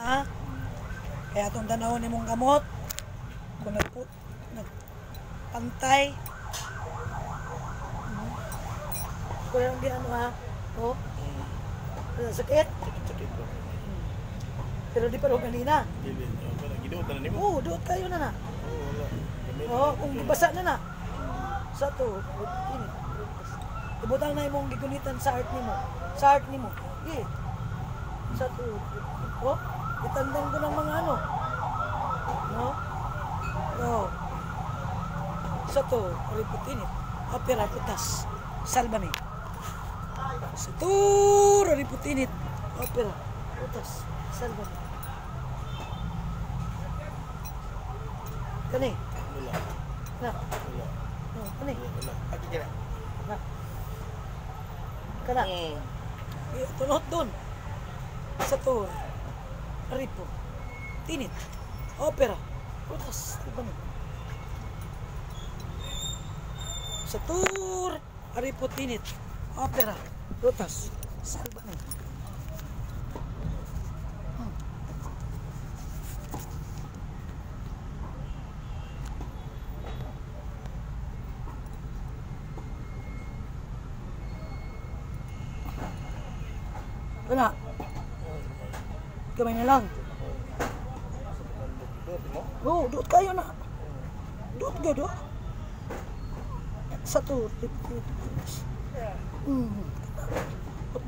Na? Kaya itong tanawon nimong gamot, kung nagpantay, kung anong ginano ha, oh, sakit. Sakit ko. Pero di pa rin kanina. Dili, wala giduot na nimo. Oo, doot kayo na na. Oo, wala. Oo, kung gibasa na na. Sa to, init. Ibutang na imong gigunitan sa art nimo. Sa art nimo. Gi. Sa to. Oh, itandang ko ng mga ano. No? No. Sa to, riputinit. Opera putas. Salvame. Sa to, riputinit. Opera putas. Salvame. Kani? Wala. Na. Wala. No, kani? Wala. Aki kira. Na. Kana. Tunot dun. Sa tour. Ripo. Tinit. Opera. Putas. Diba na? Sa tour. Aripo tinit. Opera. Rutas. Salba na. Wala. Gamay na lang. Oo, doot kayo na. Doot ka, doot. Sa to.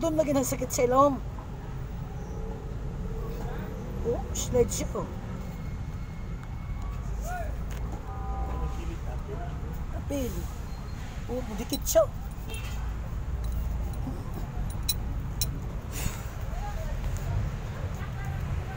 Doon lagi ng sakit sa ilong. Oh, slide siya, oh. Apil. Oh, mudikit siya.